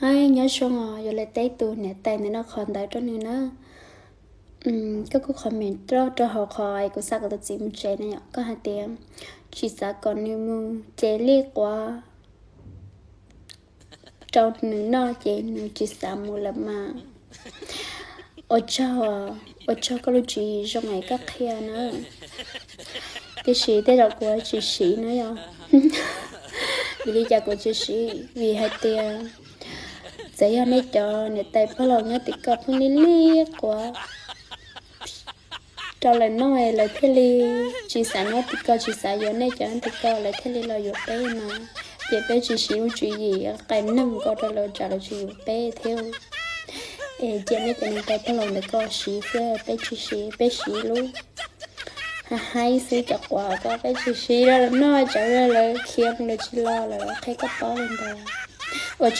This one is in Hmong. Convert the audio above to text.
Nyob zoo os, yuav los teb tus niam tais ntawm no qhov ntawd rau nws na. Koj kuj comment rau hauv qhov kuv xa kuv tus txiv mus tsev na yom, koj hais tias tsis xav kom nws mus ces li quav rau nws noj ces nws tsis xav mus lawm mas. Ua tsaug, ua tsaug koj lub tswv yim zoo es koj qhia na. Tiam sis tej zaum kuv tsis siv na yom. Vim li cas kuv tsis siv? Vim hais tias txawm yog nej cov niam tais pog laus nyob tim ko pheej li li quav rau lawv noj es lawv thiaj li tsis xav nyob tim ko, tsis xav yuav nej cov nyob tim ko, lawv thiaj li los yuav peb no. Ces peb tsis siv lub tswv yim qai neeg ko rau lawv tsam lawv tsis yuav peb thiab. Es cia nej cov niam tais pog laus ntawm ko siv xwb, peb tsis siv, peb siv lub haib haib xwb, cov quav ko peb tsis siv rau lawv noj tsam lawv khiav mus lawv tsis los lawm, qhia koj paub li ntawd. Ua